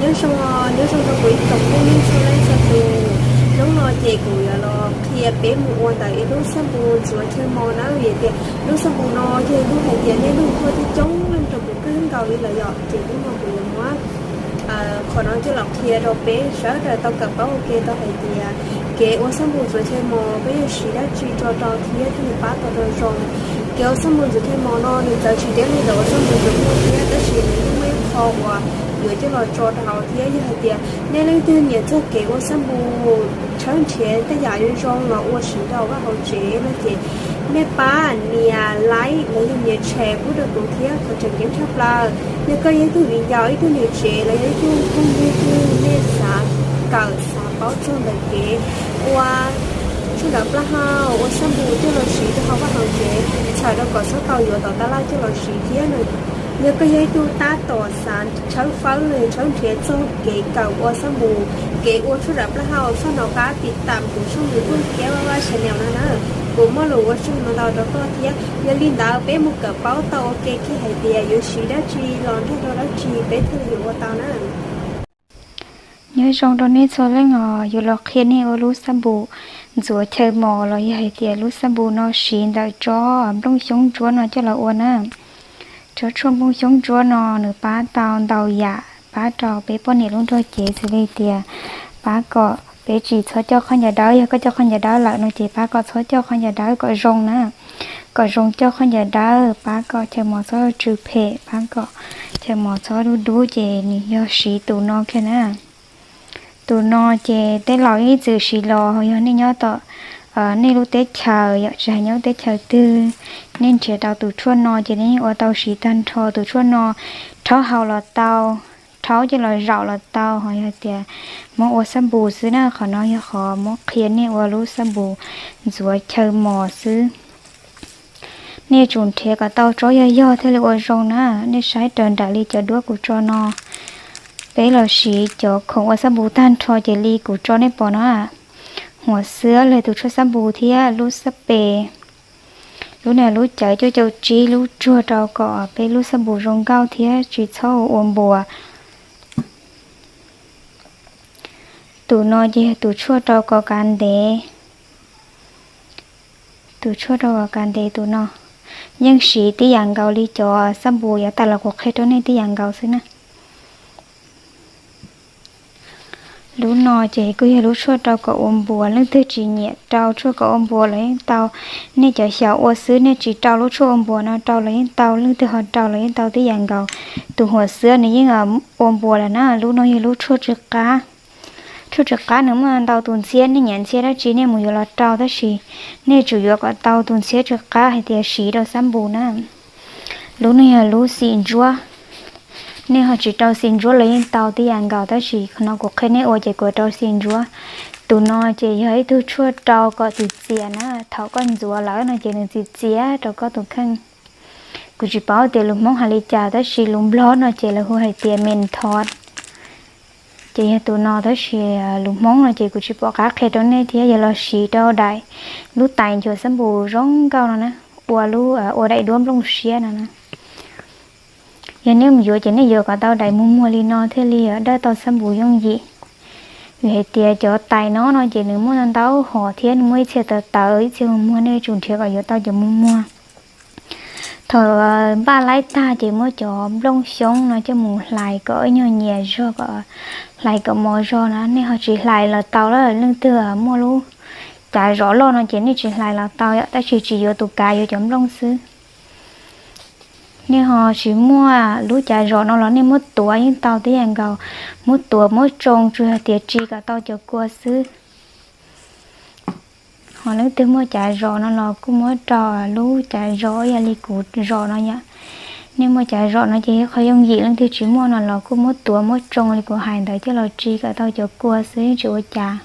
Nyob zoo, nyob zoo rau kuv ib tsoom phooj ywg txhua leej txhua tus. Hnub no ces kuv yuav los qhia peb mus ua ntawm ib lub xab npus ntxuav chaw mos na, vim tias lub xab npus no yog ib lub hais tias nej lub tuaj coob leej rau kuv kawg nkaus li lawm yom, ces hnub no kuv yuav muab qhov no coj los qhia rau peb sawv daws tau kawm paub ua ke tau hais tias kev ua xab npus ntxuav chaw mos peb yuav siv dab tsi tso rau thiab thiaj li pab tau rau zoo. Kev ua xab npus ntxuav chaw mos no nws txawv tsis tiag li ntawm ua xab npus ntxuav muag thiab, tab sis nws yeej muaj ib qho uas yuav coj los tso rau hauv thiab. Yog hais tias nej leej twg nyiam txog kev ua xab npus tshawb nrhiav tej yam zoo zoo los ua siv rau vaj hauv tsev no ces nej pab nias like los yog nias share pub rau kuv thiab, qhov tseem ceeb tshaj plaws yog koj yog ib tug viv ncaus, ib tug niam tsev los yog ib tug phooj ywg twg nej xav kawm xav paub txog ntawm kev ua tshuaj nram plaj hau, ua xab npus coj los siv rau hauv vaj hauv tsev, txhawm rau kom txhob tau yuav tom tab laj coj los siv thiab no. Yog koj yog ib tug tab tom xav tshawb fawb los yog tshawb nrhiav txog kev kawm ua xab npus, kev ua tshuaj nram plaj hau, txhob hnov qab tiv tam kuv tshooj YouTube Kiab Vaj Vaj channel no na. Kuv muaj lus ua tsaug ntau ntau rau koj thiab. Yog li ntawd peb mus kawm paub tau ua ke kiag hais tias yuav siv dab tsi los nrog rau dab tsi peb thiaj li yuav ua tau na. Nyob zoo rau nej txhua leej os, yuav los qhia nej ua lub xab npus ntxuav chaw mos los yog hais tias lub xab npus no siv ntawm tsob nplooj xyoob ntsuab no coj los ua na. Tsob tshuaj nplooj xyoob ntsuab no nws pab tau ntau yam, pab rau peb poj niam lub nrog cev xws li tias pab kom peb tsis txhob coj qhov ncaws dawb, yog koj coj qhov ncaws dawb lawm no ces pab kom txhob coj qhov ncaws dawb kom zoo na, kom zoo coj qhov ncaws dawb, pab kom chaw mos txhob tsw phem, pab kom chaw mos txhob dub dub ces nws yog siv tus no kiag na. Tus no ces tej laus ib txwm siv los, yog nej nyob tom nej lub teb chaws yom, tsis hais nyob lub teb chaws twg, nej nrhiav tau tus tshuaj no ces nej yeej ua tau siv tag nrho. Tus tshuaj no rhaub haus los tau, rhaub coj los zaum los tau, ho yog tias muab ua xab npus xwb na. Qhov no yog qhov muab qhia nej ua lub xab npus ntxuav chaw mos xwb. Nej tsum nrhiav kom tau tsob yog yog thiaj li ua zoo na. Nej saib raws nraim li cov duab kuv tso no, peb los siv cov khoom ua xab npus tag nrho ces li kuv tso nej pom no. Huam xwab los tus tshuaj xab npus thiab lub xab pes. Lub no lub cawv cuaj caum tsib, lub tsuag rau kom peb lub xab npus zoo nkauj thiab tsis txhob ua npuas. Tus no ces yog tus tshuaj rau kom kav ntev. Tus tshuaj rau kom kav ntev tus no yeej siv tib yam nkaus li cov xab npus yav tas los kuv qhia rau nej tib yam nkaus xwb na. Lub no ces kuj yog lub tshuaj rau kom ua npuas, leej twg tsis nyiam rau tshuaj kom ua npuas los yeej tau. Nej cov xyaum ua xwb, nej tsis rau lub tshuaj ua npuas no rau los yeej tau, leej twg ho rau los yeej tau tib yam nkaus. Tus huam xwab nws yeej ua npuas lawm na. Lub no yog lub tshuaj tsw qab. Tshuaj tsw qab nws muaj ntau tus ntxhiab, nej nyiam ntxhiab dab tsi nej mus yuav los rau, tab sis nej tsum yuav kom tau tus ntxhiab tsw qab hais tias siv rau xab npus na. Lub no yog lub xim ntsuab. Nej ho tsis rau xim ntsuab los yeej tau tib yam nkaus, tab sis qhov no kuv qhia nej ua ces kuv rau xim ntsuab. Tus no ces yog ib tug tshuaj rau kom txias txias na, thaum koj ntxuav lawm no ces nws txias txias rau koj tus kheej. Kuv tsis paub tias lus Hmoob hais li cas, tab sis lus Nplog no ces lawv hu hais tias mentol. Ces yog tus no, tab sis lus Hmoob no ces kuv tsis pom qab qhia rau nej thiab. Yog los siv rau daim, lub tais nchuav xab npus zoo nkauj no na, ua lub, ua daim duab nplooj siab no na. Yog nej mus yuav ces nej yuav kom tau daim muag muag li no thiaj li dawb tau xab npus yooj yim. Vim hais tias cov tais no no ces nws muaj ntau hom thiab nws muaj ib txhia tawv tawv, ib txhia muag muag, nej tsum nrhiav kom yuav tau cov muag muag. Thaum npaj laib tag ces muab cov nplooj xyoob no coj mus hlais kom ib nyuag nyias zog, kom hlais kom mos zog na. Nej ho tsis hlais los tau lawm, leej twg muaj lub cav zom loj no ces nej tsis hlais los tau yom, tab sis tsis yuav tus kav, yuav cov nplooj xwb. Nej ho tsis muaj lub cav zom no los nej muab tuav yeej tau tib yam nkaus. Muab tuav muab tsoo, tsuas hais tias tsis kom tau cov kua xwb. Ho leej twg muaj cav zom no los kuj muab rau lub cav zom ib yam li kuv zom no yom. Nej muaj cav zom no ces yog qhov yooj yim, leej twg tsis muaj no los kuj muab tuav muab tsoo li kuv hais ntawd coj los tsis kom tau cov kua xwb, yeej tsis ua cas.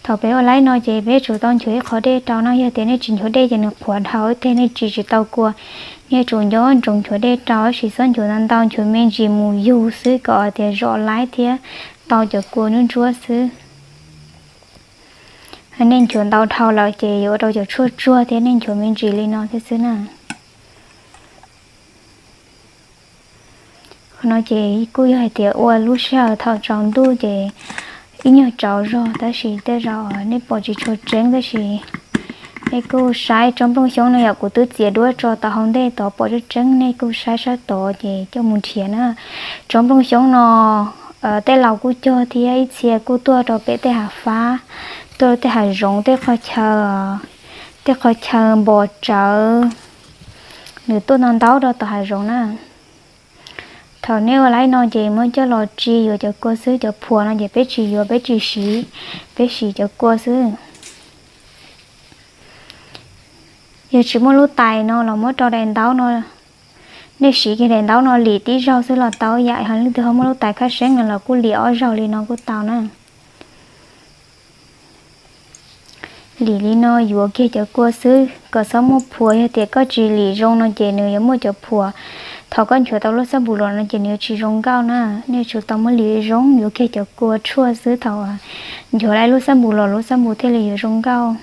Thaum peb ua laib no ces peb tsum tau nchuav ib qho dej rau no, yog tias nej tsis nchuav dej ces nws qhuav dhau ib teg, nej tsis tsis tau kua. Nej tsum nco ntsoov nchuav dej rau, tab sis txhob nchuav ntau ntau, nchuav me ntsis mus yug xwb kom tias zom laib thiab tau cov kua ntsuab ntsuab xwb. Nej nchuav ntau dhau lawm ces yuav ua rau cov tshuaj tsuag thiab, nej nchuav me ntsis li no thiab xwb na. No ces kuj yog hais tias ua lub sij hawm thaum tsaus ntuj ces ib nyuag tsaus zog tab sis tej zaum nej pom tsis tshua tseeb tab sis nej kuj saib tsob nplooj xyoob no yom, kuv twb txiav duab tso tau hauv ntej tod pom tseeb tseeb, nej kuj saib sab tod ces coj mus nrhiav na. Tsob nplooj xyoob no tej laus kuj cog thiab ib txhia kuj tuaj rau pem tej hav fab, tuaj rau tej hav zoov, tej qhov chaw, tej qhov chaw npos tsawv, nws tuaj ntau ntau rau tom hav zoov na. Thaum nej ua laib no ces muab coj los tsi yuav cov kua xwb, cov phuas no ces peb tsis yuav, peb tsis siv, peb siv cov kua xwb. Yog tsis muaj lub tais no los muab rau daim ntaub no, nej siv kiag daim ntaub no lim tib zaug xwb los tau yam, ho leej twg ho muaj lub tais khab seeb no los kuj lim ob zaug li no kuj tau na. Lim li no yuav kiag cov kua xwb kom txhob muaj phuas, yog tias koj tsis lim zoo no ces nws yuav muaj cov phuas. Thaum koj nchuav tau lub xab npum los no ces nws yuav tsis zoo nkauj na. Nej tsum tau muab lim zoo, yuav kiag cov kua tshuaj xwb, thaum nchuav lawm lub xab npum los lub xab npum thiaj li yuav zoo nkauj.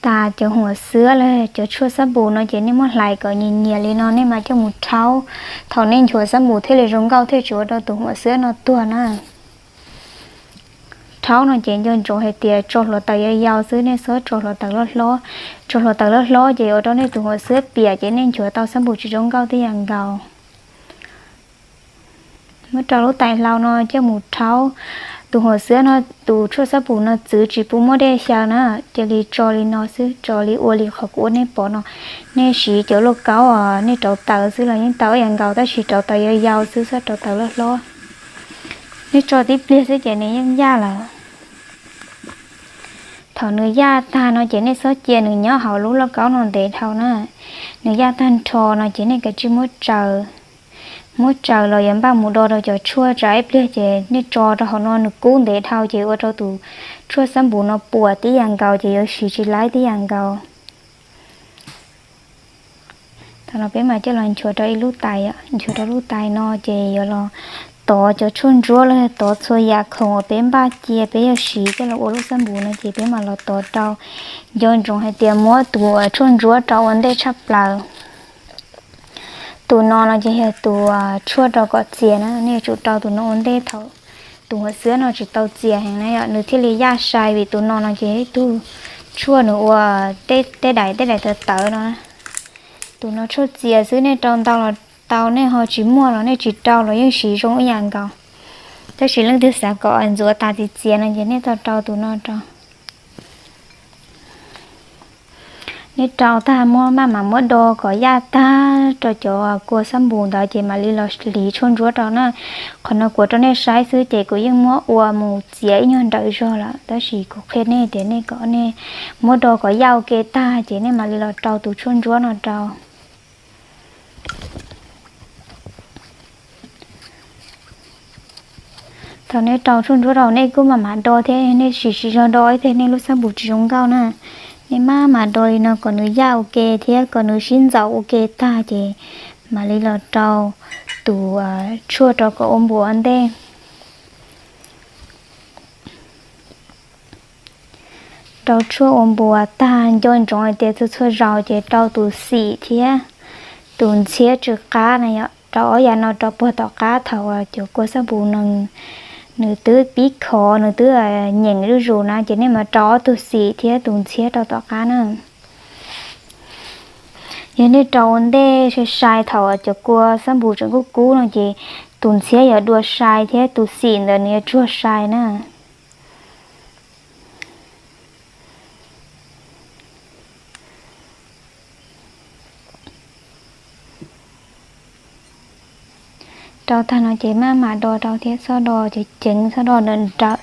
Tas cov huam xwab los cov tshuaj xab npum no ces nej muab hlais kom nyias nyias li no nej mam coj mus rhaub. Thaum nej nchuav xab npum thiaj li zoo nkauj thiaj tsis ua rau tus huam xwab no tuag na. Rhaub no ces nco ntsoov hais tias tso hluav taws yau yau xwb, nej txhob tso hluav taws loj hlob. Tso hluav taws loj hlob ces ua rau nej tus huam xwab piam ces nej nchuav tau xab npum tsis zoo nkauj tib yam nkaus. Muab rau lub tais hlau no coj mus rhaub. Tus huam xwab no, tus tshuaj xab npum no txwv tsis pub muab dej xyaw na, cia li tso li no xwb, tso li ua li qhov kuv ua nej pom no. Nej siv cov lauj kaub nej rauv taws xwb los yeej tau ib yam nkaus tab sis rauv taws yau yau xwb, txhob rauv taws loj hlob. Nej tso tib pliag xwb ces nws yeej yaj lawm. Thaum nws yaj tag no ces nej txhob cia nws nyob hauv lub lauj kaub no ntev dhau na. Nws yaj tag nrho no ces nej kav tsij muab tsaws. Muab tsaws los yuav npaj mus do rau cov tshuaj, tsam ib pliag ces nej tso rau hauv no nws kub ntev dhau ces ua rau tus tshuaj xab npum no puas tib yam nkaus ces yuav siv tsis laib tib yam nkaus. Thaum no peb mam coj los nchuav rau ib lub tais, nchuav rau lub tais no ces yuav los tov cov tshuaj ntsuab los yog tov txhua yam khoom uas peb npaj cia peb yuav siv coj los ua lub xab npum no ces peb mam los tov rau. Nco ntsoov hais tias muab tus tshuaj ntsuab rau ua ntej tshaj plaws. Tus no no ces yog tus tshuaj rau kom txias na, nej yuav tsum rau tus no ua ntej thaum tus huam xwab no tsis tau txias heev na yom, nws thiaj li yaj sai, vim tus no no ces ib tug tshuaj nws ua tej daim tej daim tawv tawv no. Tus no tshuaj txias xwb, nej rau ntau los tau, nej ho tsis muaj los nej tsis rau los yeej siv zoo ib yam nkaus. Tab sis leej twg xav kom ntxuav tas txias txias no ces nej tau rau tus no rau. Nej rau tag muab maj mam muab do kom yaj tag rau cov kua xab npum ntawd ces mam li los hliv tshuaj ntsuab rau na. Qhov no kuv rau nej saib xwb ces kuv yeej muab ua mus txias ib nyuag nrawm zog lawm, tab sis kuv qhia nej tias nej kom nej muab do kom yaj ua ke tag ces nej mam li los rau tus tshuaj ntsuab no rau. Thaum nej rau tshuaj ntsuab rau nej kuj maj mam do thiab, nej siv siv zog do ib teg nej lub xab npum tsis zoo nkauj na. Nej maj mam do li no kom nws yaj ua ke thiab kom nws sib ntxaus ua ke tag ces mam li los rau tus tshuaj rau kom ua npuas ua ntej. Rau tshuaj ua npuas tag nco ntsoov hais tias txhua txhua zaus ces rau tus xim thiab tus ntxhiab tsw qab na yom, rau ob yam no rau puag tom qab thaum cov kua xab npum no nws twb pib khov nws twb nyeem zuj zus na ces nej mam rau ob tug xim thiab tus ntxhiab rau tom qab na. Yog nej rau ua ntej sai sai thaum cov kua xab npum tseem kub kub no ces tus ntxhiab yuav dua sai thiab tus xim ntawd nws yuav tsuag sai na. Rau tag no ces maj mam do rau thiab txhob do ceev ceev, txhob do nrawm nrawm.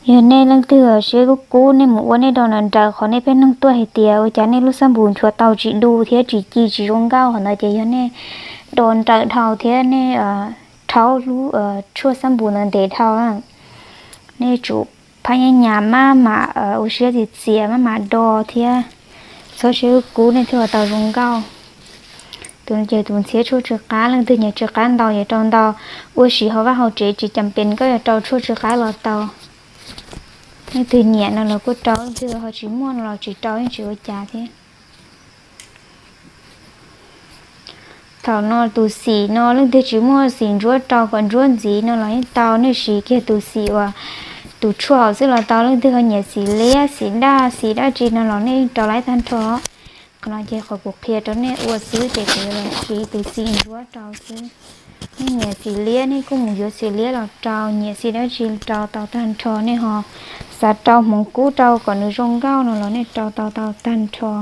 Yog nej leej twg siab kub kub nej mus ua nej do nrawm nrawm, qhov nej pheej nug tuaj hais tias ua cas nej lub xab npum nchuav tau tsis du thiab tsis ci tsis zoo nkauj qhov ntawd ces yog nej do nrawm dhau thiab nej rhaub lub tshuaj xab npum ntawd ntev dhau. Nej tsum phab nyab nyas maj mam ua siab txias txias maj mam do thiab txhob siab kub kub nej thiaj ua tau zoo nkauj. Tus no ces tus ntxhiab tshuaj tsw qab, leej twg nyiam tsw qab ntau ces rau ntau, ua siv hauv vaj hauv tsev tsis cam pees koj yuav rau tshuaj tsw qab los tau. Leej twg nyiam no los kuj rau, leej twg ho tsis muaj no los tsis rau yeej tsis ua cas thiab. Thaum no tus xim no leej twg tsis muaj xim ntsuab rau kom ntsuab ntxiv no los yeej tau, nej siv kiag tus xim uas tus tshuaj xwb los tau. Leej twg ho nyiam xim liab xim daj xim dab tsi no los nej rau laib tag nrho. Qhov no ces qhov kuv qhia rau nej ua xwb ces kuv yuav los siv tus xim ntsuab rau xwb. Nej nyiam xim liab nej kuj mus yuav xim liab los rau, nyiam xim dab tsi rau tau tag nrho. Nej ho xav rau hmoov kub rau kom nws zoo nkauj no los nej rau tau tau tag nrho.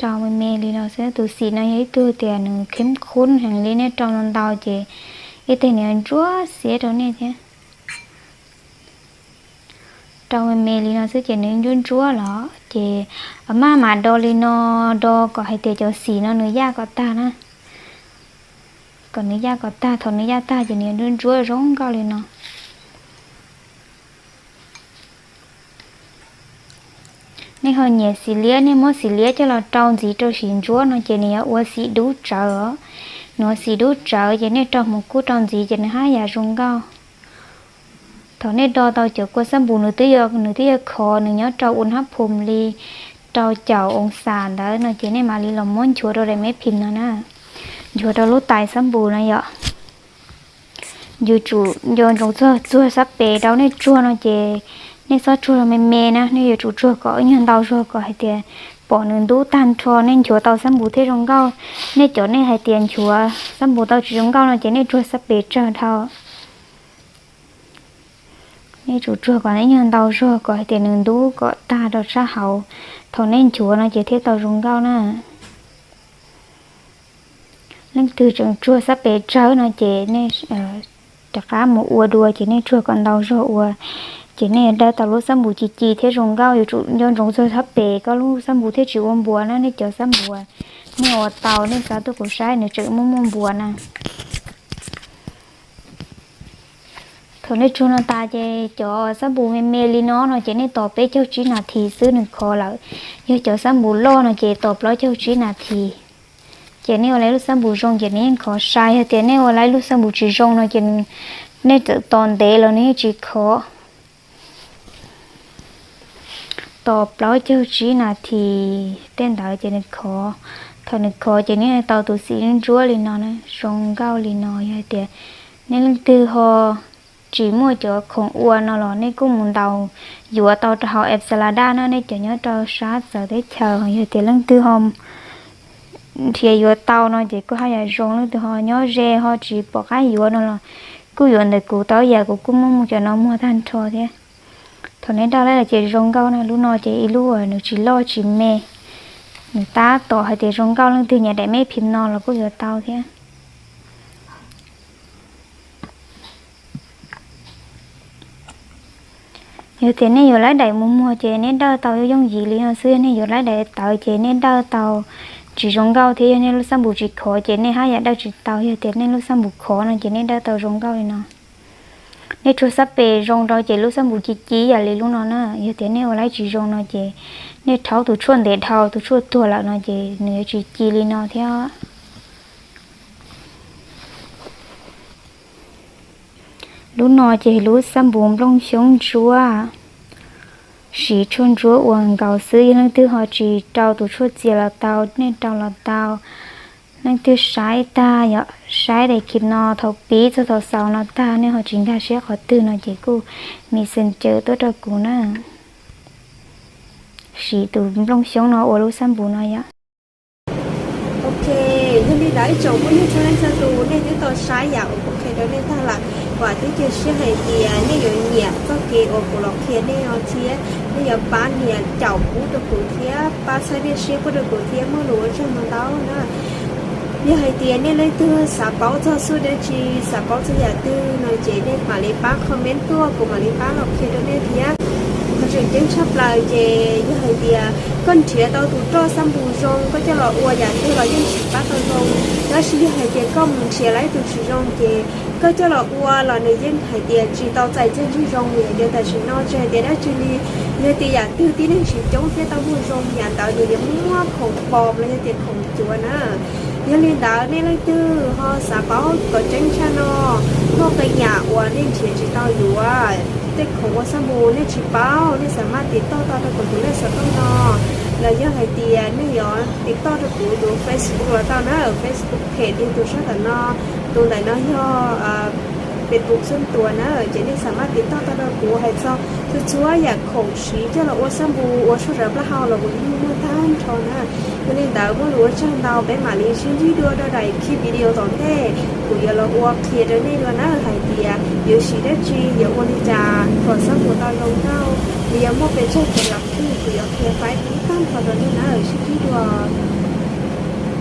Rau me me li no xwb. Tus xim no yog ib tug tias nws kheeb khub heev li, nej rau ntau ntau ces ib teg nws yuav ntsuab xiab rau nej thiab. Rau me me li no xwb ces nws ntsuab ntsuab los ces maj mam do li no, do kom hais tias cov xim no nws yaj kom tag na. Kom nws yaj kom tag, thaum nws yaj tag ces nws yuav ntsuab ntsuab zoo nkauj li no. Nej ho nyiam xim liab, nej muab xim liab coj los rau ntxiv rau xim ntsuab no ces nws yuav ua xim dub tsawv os. Nws ua xim dub tsawv ces nej rau hmoov kub rau ntxiv ces nws haj yam zoo nkauj. Thaum nej do tau cov kua xab npum, nws twb yog, nws twb yog khov, nws nyob rau ua hnab phum li rau caum oo xas ntawd no ces nej mam li los muab nchuav rau daim meb phim no na. Nchuav rau lub tais xab npum no yom. Yuav tsum nco ntsoov txuag, txuag sab pem rau nej tsuag no ces nej txhob tsuag me me na, nej yuav tsum tsuag kom ib nyuag ntau zog kom hais tias pom nws ntub tag nrho, nej nchuav tau xab npum thiaj zoo nkauj. Nej cov nej hais tias nchuav xab npum tau tsis zoo nkauj no ces nej tsuag sab pem tsawg dhau. Nej tsum tsuag kom ib nyuag ntau zog kom hais tias nws ntub kom tag rau sab hauv, thaum nej nchuav no ces thiaj tau zoo nkauj na. Leej twg tseem tsuag sab pem tsawg no ces nej rov qab mus ua dua ces nej tsuag kom ntau zog ua, ces nej yuav dawb tau lub xab npum ci ci thiab zoo nkauj. Yuav tsum nco ntsoov txuag sab pem koj lub xab npum thiaj tsis ua npuas na. Nej cov xab npum nej ua tau, nej xav tuaj kuv saib nws tseem muaj muaj npuas na. Thaum nej tsuag no tas ces cov xab npum me me li no no ces nej tos peb caug tsib nas this xwb nws khov lawm. Yog cov xab npum loj no ces tos plaub caug tsib nas this. Ces nej ua lawv lub xab npum zoo ces nws yeej khov sai, yog tias nej ua lawv lub xab npum tsis zoo no ces nej txawm tos ntev los nws yeej tsis khov. Tos plaub caug tsib nas this tej ntawd ces nws khov. Thaum nws khov ces nej tau tus xim ntsuab li no na, zoo nkauj li no. Yog tias nej leej twg ho tsis muaj cov khoom ua no los nej kuj mus ntaus yuav tau rau hauv Ensalada na, nej cov nyob rau sab txawv teb chaws. Yog tias leej twg ho nrhiav yuav tau no ces kuj haj yam zoo. Leej twg ho nyob ze ho tsis pom qab yuav no los kuj yuav ntawm kuv tau ib yam, kuv kuj muaj muaj cov no muag tag nrho thiab. Thaum nej daj lawm ces zoo nkauj na. Lub no ces ib lub nws tsis loj tsis me, nws tab tom hais tias zoo nkauj. Leej twg nyiam daim meb phim no los kuj yuav tau thiab. Yog tias nej yuav laib daim mus muag ces nej dawj tau yooj yim li no xwb. Yog nej yuav laib daim tawv ces nej dawj tau tsis zoo nkauj thiab. Yog nej lub xab npum tsis khov ces nej haj yam dawj tsis tau. Yog tias nej lub xab npum khov no ces nej dawj tau zoo nkauj li no. Nej tsuag sab pem zoo rau ces lub xab npum ci ci yam li lub no na. Yog tias nej ua laib tsis zoo no ces nej rhaub tus tshuaj ntev dhau, tus tshuaj tuag lawm no ces nws yuav tsis ci li no thiab. Lub no ces lub xab npum nplooj xyoob ntsuab. Siv tshuaj ntsuab ua nkaus xwb, yog leej twg ho tsis rau tus tshuaj txias los tau, nej rau los tau. Leej twg saib tag, yog saib daim clip no thaum pib txog thaum xaus no tag nej ho tsis nkag siab qhov twg no ces kuj messenger tuaj rau kuv na. Siv tus nplooj xyoob no ua lub xab npum no yom. Ok, yog li ntawd ib tsoom phooj ywg txhua leej txhua tus, nej twb tau saib yam uas kuv qhia rau nej tag lawm. Vam thiab cia siab hais tias nej yuav nyiam txoj kev uas kuv los qhia nej no thiab nej yuav pab nias caum pub rau kuv thiab pab txhawb siab pub rau kuv thiab muaj lus ua tsaug ntau ntau na. Yog hais tias nej leej twg xav paub txog xub dab tsi, xav paub txog yam twg no ces nej mam li pab comment tuaj, kuv mam li pab los qhia rau nej thiab. Qhov tseem ceeb tshaj plaws ces yog hais tias koj nrhiav tau tus roj xab npum zoo, koj coj los ua yam twg los yeej tsis pab tau zoo. Tab sis yog hais tias koj mus nrhiav lawm tus tsis zoo ces koj coj los ua los nws yeej hais tias tsis tau txais txiaj ntsig zoo li hais tias tam sim no tsis hais tias dab tsi li. Yog tias yam twg tib neeg tsis coob thiab tau muaj zoo yam ntawd nws yuav muaj khoom pom los yog tias khoom cuav na. Yog li ntawd nej leej twg ho xav paub kom tseeb tshaj no, Muaj qee yam uas nej nrhiav tsis tau yuav, tej khoom ua xab npus nej tsis paub, nej xav mas tiv toj tau rau kuv tus lej xov tooj no, los yog hais tias nej yuav tiv toj rau kuv tus Facebook los tau na, Facebook phem li tus sab tom no, tus ntawm no yog Facebook xab tuas na, ces nej xav mas tiv toj tau rau kuv hais txog txhua txhua yam khoom siv coj los ua xab npus ua suab zawv plaub hau los kuv yeej muaj tag nrho na. Yog li ntawd muaj lus ua tsaug ntau, peb mam li sib ntsib dua rau daim video tom ntej, kuv yuav los ua qhia rau nej dua na hais tias yuav siv dab tsi, yuav ua li cas kom xab npus tau zoo nkauj, yuav muaj pes tsawg cov yam khoom, kuv yuav qhia faib tag nrho rau nej na, sib ntsib dua.